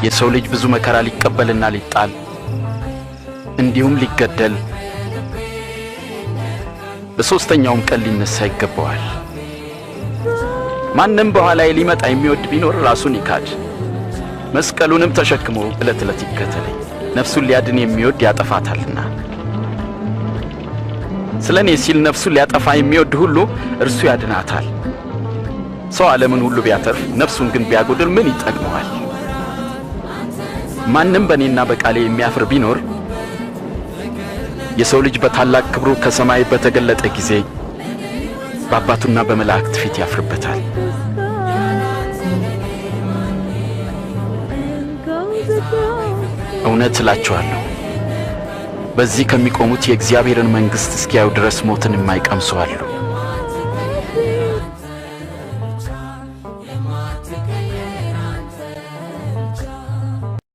የሰው ልጅ ብዙ መከራ ሊቀበልና ሊጣል እንዲሁም ሊገደል በሦስተኛውም ቀን ሊነሣ ይገባዋል። ማንም በኋላዬ ሊመጣ የሚወድ ቢኖር ራሱን ይካድ፣ መስቀሉንም ተሸክሞ ዕለት ዕለት ይከተለኝ። ነፍሱን ሊያድን የሚወድ ያጠፋታልና፣ ስለ እኔ ሲል ነፍሱን ሊያጠፋ የሚወድ ሁሉ እርሱ ያድናታል። ሰው ዓለምን ሁሉ ቢያተርፍ ነፍሱን ግን ቢያጎድል ምን ይጠቅመዋል? ማንም በእኔና በቃሌ የሚያፍር ቢኖር የሰው ልጅ በታላቅ ክብሩ ከሰማይ በተገለጠ ጊዜ በአባቱና በመላእክት ፊት ያፍርበታል። እውነት እላችኋለሁ በዚህ ከሚቆሙት የእግዚአብሔርን መንግሥት እስኪያዩ ድረስ ሞትን የማይቀምሱ አሉ።